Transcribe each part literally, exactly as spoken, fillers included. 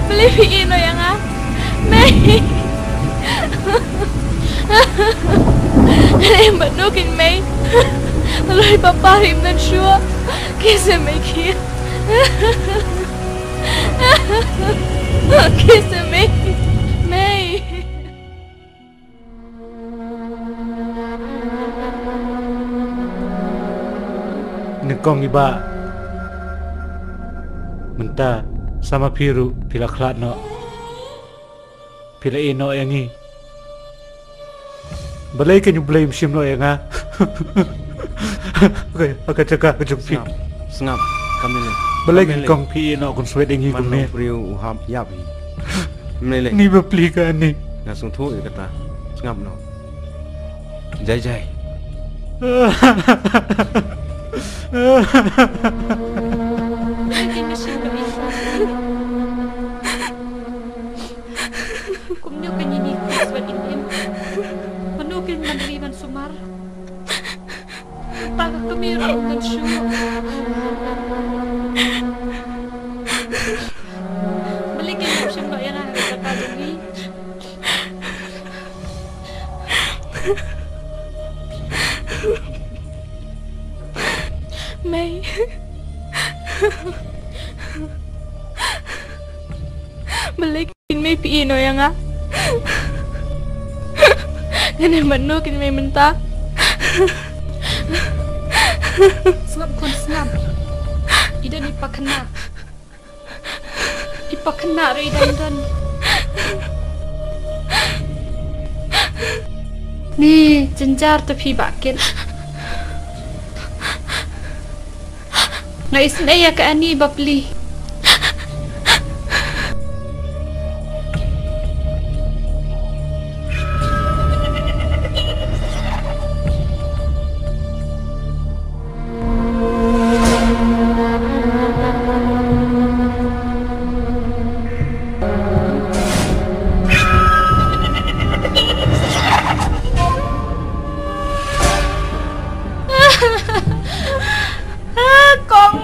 Balei phi ïeh noh ïa nga? Mei. Balei, mano kein Mei? Loi papa rim nan shuwa. Kisa Mei ki. Kisa Mei. Mei. Nyngkong i Bah. Mynta sa ma phi ruh phi la khlad noh. Phi la ïeh noh ïa ngi. Balei kein U Blei um shim noh ïa nga? Okay, okay, jaka ka jong phi. Sngap, sngap, kam lei lei. Balei nyngkong phi ïeh noh khunswet ïa ngi kumne? Briew u hap ïap hi. Kam lei lei. Ngi bapli ka Ani. Nga sngewthuh ïa kata. Sngap noh. Jai jai. Kumno kein ine i khunswet im im? Mano kein ban ri ban sumar? Tang ka kmie ruh um don shuh. Balei kein ym shim noh ïa nga ha ka jaka jong ngi? Mei. Balei kein Mei phi ïeh noh ïa nga? Ngan ïa mano kein Mei mynta? Sngap khun sngap. I don i pakhynnah. I pakhynnah ruh i dang don. Ni jynjar te phi Bah Kit. Nga isynei ïa ka Ani bapli. Kong.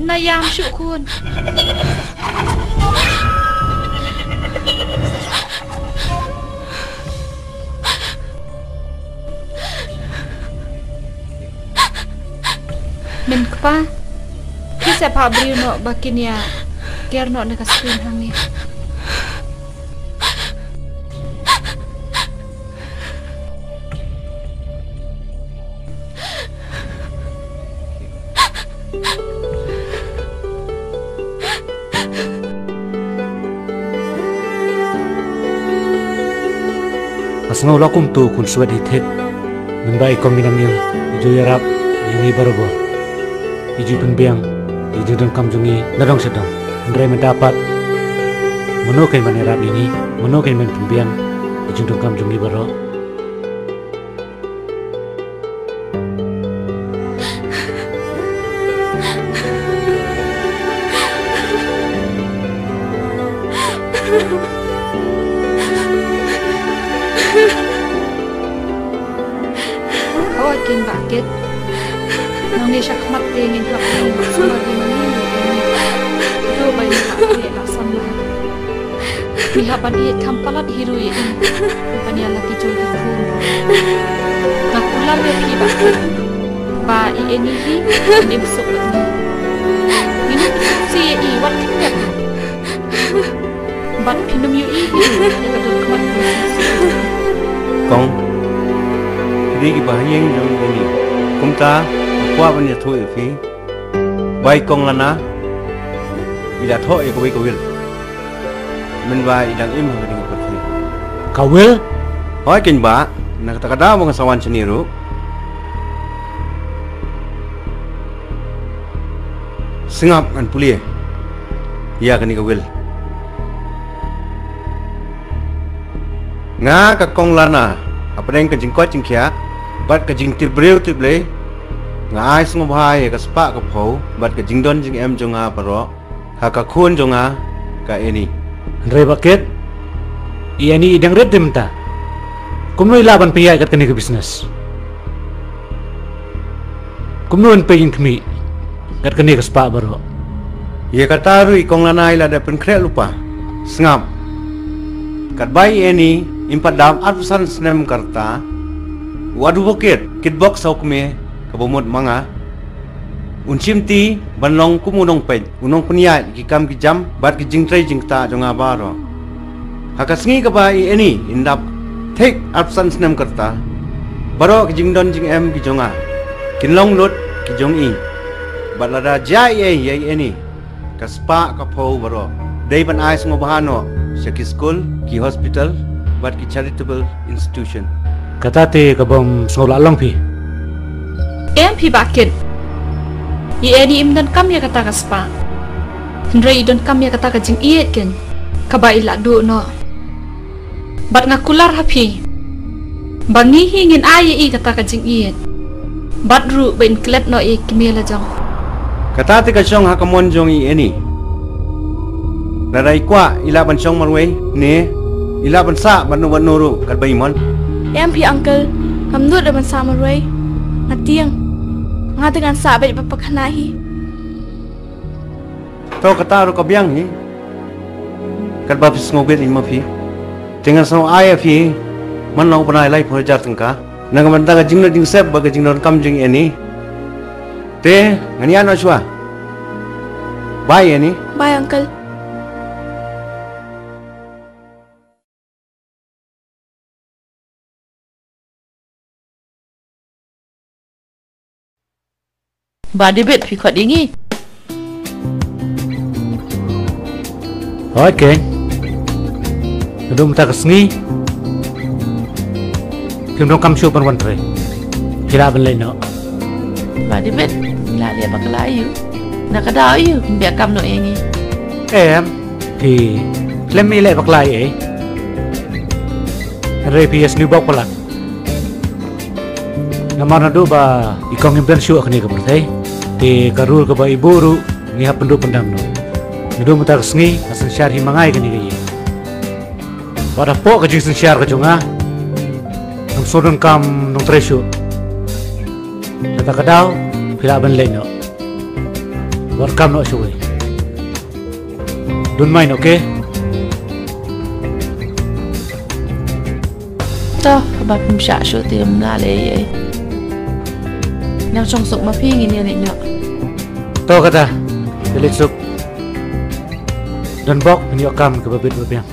Na ïam shuh khun. Mynta kpa, phi sa phah briew noh ba kin ïa ker noh na ka screen hangne. Nga sngew la kumto khunswet hi thik. Mynba i kong i nongïing i ju ïarap ïa ngi barabor. I ju pynbiang ïa ka jingdonkam jong ngi na dong sha dong. Hynrei mynta pat mano kein ban ïarap ïa ngi? Mano kein ban pynbiang ïa ka jingdonkam jong ngi baroh? Hooid kein Bah Kit. Nangne shakhmat te ngin hap ïa ngi sumar ïa ngi. Ïa ngi. Ïa ngi. Ïa ngi. Ïa ngi. Ïa ngi. Ngi hap ban ïeit kham palat hi ruh ïa i ban ïa la ki jong ki khun. Nga kular ïa phi Bah Kit ba i Ani hi ym suk bad ngi. Ngin ym suk ïa i wat khyndiat. Bad phin ym ïohi hi ruh ïa ka dur khmat. Kong, phi dei kiba ha ïing jong i Ani. Kumta nga kwah ban ïathuh ïa phi ba i Kong Lana i la thoh ïa kawei ka will. Mynba i dang im ha kane ka pyrthei. Ka will? Hooid kein Bah, na kata ka daw ba nga sa wan shane ruh. Sngap ngan pule ïa kane ka will. Nga ka Kong Lana, hapdeng ka jingkoit jingkhiah bad ka jingtip briew tip Blei, nga ai sngewbha ïa ka spah ka phew bad ka jingdon jingem jong nga baroh ha ka khun jong nga ka Ani. Hynrei Bah Kit, i Annie i dang rit de mynta. Kumno i lah ban pynïaid kat kane ka business? Kumno yn peit yn khmih kat kane ka spah baroh? Ïa kata ruh i kong Lana i la dep pynkhreh lypa. Sngap. Katba i Annie im pat dap arphew san snem ka rta, u advocate Kitbok Sawkmie kaba mut ma nga un shimti ban long kum u nongpeit, u nongpynïaid ki kam ki jam bad ki jingtrei jingktah jong nga baroh. Ha ka sngi kaba i Annie in dap thik arphew san snem ka rta, baroh ki jingdon jingem ki jong nga kin long lut ki jong i. Bad lada jia ei ei ïa i Annie, ka spah ka phew baroh dei ban ai sngewbha noh sha ki skul, ki hospital bad ki charitable institution. Kata te ka bym sngew la long phi? Em phi Bah Kit. I Annie im donkam ïa kata ka spah. Hynrei i donkam ïa kata ka jingïeit kein kaba i la duh noh. Bad nga kular ha phi ba ngi hi ngin ai ïa i kata ka jingïeit. Bad ruh ba in klet noh ïa i kmie la jong. Kata te ka shong ha ka mon jong i Annie. Lada i kwah i lah ban shong marwei, ne i lah ban sah bad no bad no ruh katba i mon. Em phi uncle, ngam nud ban sah marwei. Nga tieng. Nga te ngan sah beit bad pakhynnah hi. To kata ruh ka biang hi. Katba phi sngewbit ïa ma phi, te ngan sngew ai ïa phi man la u bnai laiphew hajar tyngka na ka bynta ka jingdon jingsep bad ka jingdonkam jong i Annie. Te ngan ïaid noh shuwa. Bye Annie. Bye uncle. Bah David, phi khot ïa ngi. Hooid keiñ. Naduh mynta ka sngi phim donkam shuh ban wan trei. Phi lah ban leit noh. Bah David, phi lah leh bakla ïa u. Na ka daw ïa u, phi beh kam noh ïa ngi. Em, phi khlem ïaleh bakla ei ei. Hynrei phi ïasngewbok palat. Namar naduh ba i kong im don shuh ha kane ka pyrthei, te ka rul kaba i buh ruh ngi hap pynduh pyndam noh. Naduh mynta ka sngi nga synshar hi ma nga ïa kane ka ïing. Bad hapoh ka jingsynshar ka jong nga, ngam sngew donkam nongtrei shuh. Kata ka daw phi lah ban leit noh. Bad kam noh shawei. Dun mai noh, okay? To, haba phim shah shuh te ym lah leh ei ei. Nang shong suk ma phi, ngin ïa leit noh. To kata, ïa leit suk. Don bok phin ïoh kam kaba bit ba biang.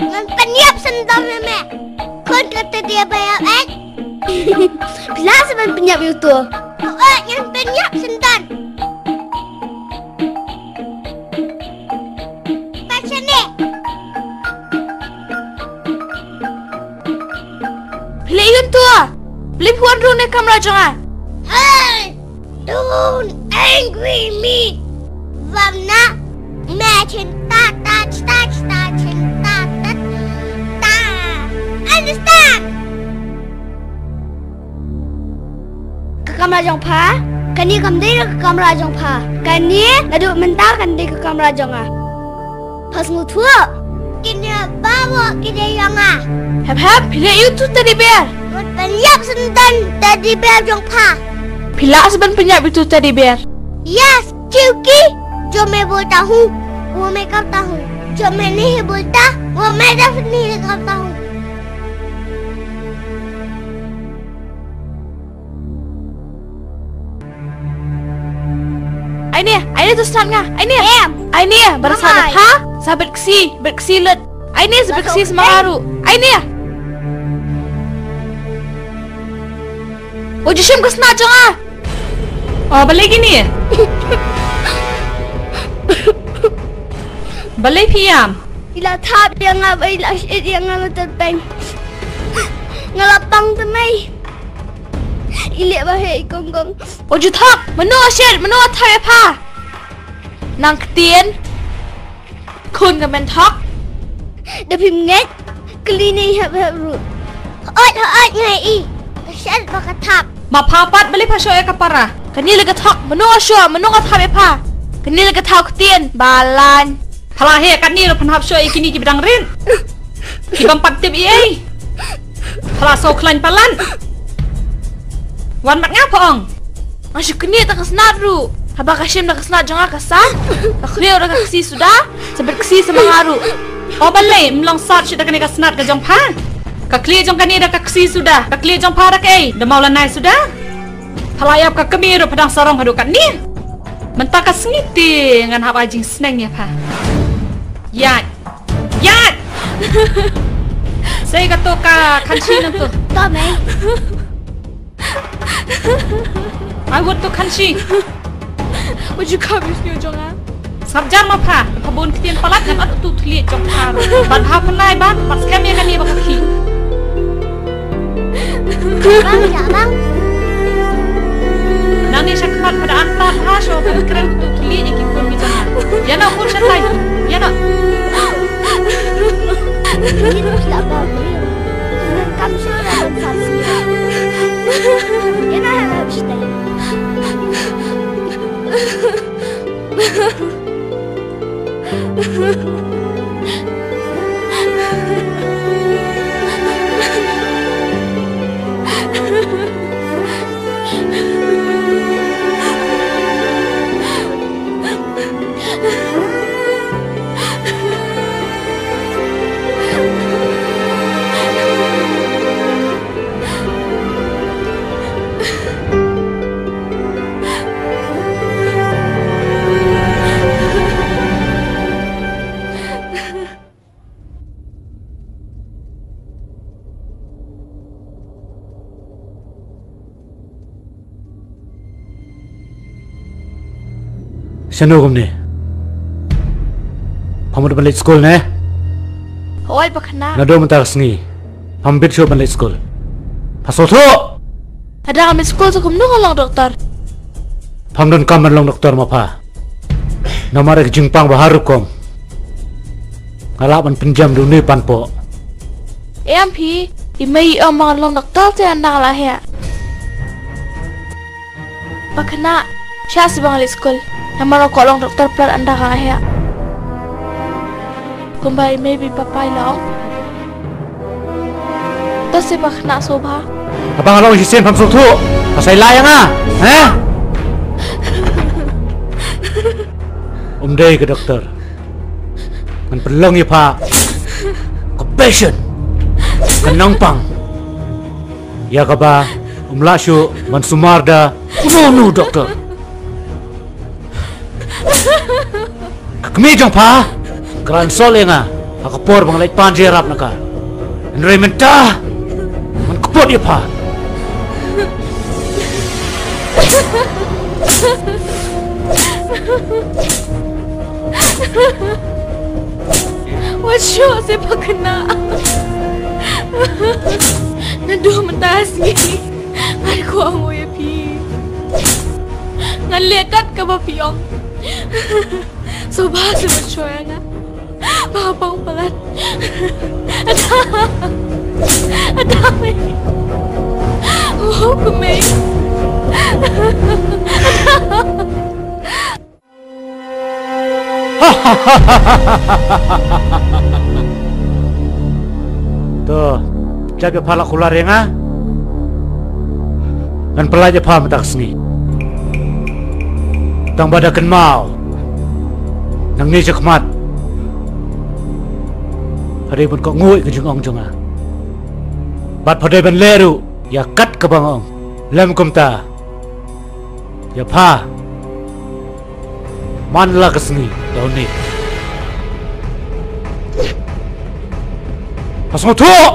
Ngan pynïap sendal me me. Khun kata dia bayar eh. Phi lah sa ban pynïap ïa uto? Oh, eh, ngan pynïap sendal. Pachane. Phi leh ïa uto. Balei phi wan rung ne kamra jong nga? Hey, don't angry me. Vamna, me chin ta ta ta ta chin ta ta ta. Understand? Ka kamra jong pha, kane kam dei ka kamra jong pha. Kane naduh mynta kan dei ka kamra jong nga. Pha sngewthuh? Kine baroh ki dei jong nga. Hep hep, phi leh ïa uto teddy bear. Ngan pynïap sendal teddy bear jong pha. Phi lah sa ban pynïap ïa uto teddy bear? Yes, क्योंकि जो मैं बोलता हूँ, वो मैं करता हूँ। जो मैं नहीं बोलता, वो मैं नहीं करता हूँ। Aine, aine to sngap nga, aine. Em. Aine, bar sa ha, sa bet ksi, bet ksi lut. Aine, sa bet ksi sma aru. Aine. O jishim ka sna jong nga. O balei kine. Balei phi ïam? I la thap ïa nga, ba i la shit ïa nga, nga tyrpeng. Nga la pang te mei. Leh ba heh i kong kong. O ju thok, mano shet, mano thok ïa pha. Nang ktien. Khun ka men thok. Da phim ngeit. Kli ni hep hep ruh. Hooid hooid ngai i. Ka shet ba ka thap. Ma pha pat balei pha shoh ïa ka para. Kane la ka thok, mano shoh, mano ka thap ïa pha. Kane la ka thok ktien, balan. Pha la heh katne ruh phan hap shoh ïa kine kiba dang rit. Ki bym pat tip ei ei. Pha la sngewkhlaiñ palat. Wan mat nga pha ong. Nga shu knieh da ka snat ruh. Haba ka shim da ka snat jong nga ka sat. Ka khlieh da ka ksi suda. Sa bit ksi sa ma nga ruh. O balei ym long sat shuh da kane ka snat ka jong pha. Ka khlieh jong kane da ka ksi suda. Ka khlieh jong pha da kaei? Da maw lanai suda. Pha la ïap ka kmie ruh pha dang sarong haduh katne. Mynta ka sngi te ngan hap ai jingsneng ïa pha. Ïaid. Ïaid. Sei kato ka khanshi nangto. To mei. Ai wut to khanshi. Wat ju kham ïa u sniew jong nga. Sngap jar ma pha, pha bun ktien palat ngan ot utu u thylliej jong pha ruh. Bad ha pynlai bad, bad skhem ïa kane ba ka khih. Bang, ïa bang. Nangne sha khmat pha da an pat ha shuwa ban kren utu u thylliej ïa ki khun ki jong nga. Ïa noh khun shatai. Ïa noh. Ini mesti tak bawa beliau. Kam sih ada satu. Ina hana bishtai. Shano kumne? Pham mut ban leit skul ne? Hooid, Pakna. Naduh mynta ka sngi pham bit shuh ban leit skul. Pha sngewthuh? Lada ngam leit skul sa kumno ngan long doktor? Pham donkam ban long doktor ma pha. Namar ka jingpang ba har rukom nga lah ban pynjem da une u panpoh. Em phi, i mei i ong ba ngan long doktor te ynda nga la heh. Pakna, shah seh ba nga leit skul. Namar nga kwah long doktor palat ynda nga la heh. Kumba i mei bad i papa i la ong. To seh Pakna Sobha. Haba nga la ong shisien pham sngewthuh. Pha sa ïa la ïa nga, eh? Um dei ka doktor. Ngan pynlong ïa pha ka patient, ka nongpang. Ïa kaba um lah shuh ban sumar da uno uno u doktor. Ka kmie jong pha ka la ïohsngew ïa nga ha ka por ba nga leit pan jyrap na ka. Hynrei mynta ngan kput ïa pha. Wat shuh seh Pakna. Naduh mynta ka sngi ngan kwah nguh ïa phi. Ngan leh kat kaba phi ong. Sobha, seh wat shuh ïa nga. Pha pang palat. Ada. Ada mei. Oh, kumei. Ada. To, jab ïa pha la kular ïa nga. Ngan pyllait ïa pha mynta ka sngi. Tang ba da kynmaw, nangne shakhmat pha dei ban kohnguh ïa ka jingong jong nga. Bad pha dei ban leh ruh ïa kat kaba nga ong. Lym kumta, ïa pha man la ka sngi da une. Pha sngewthuh?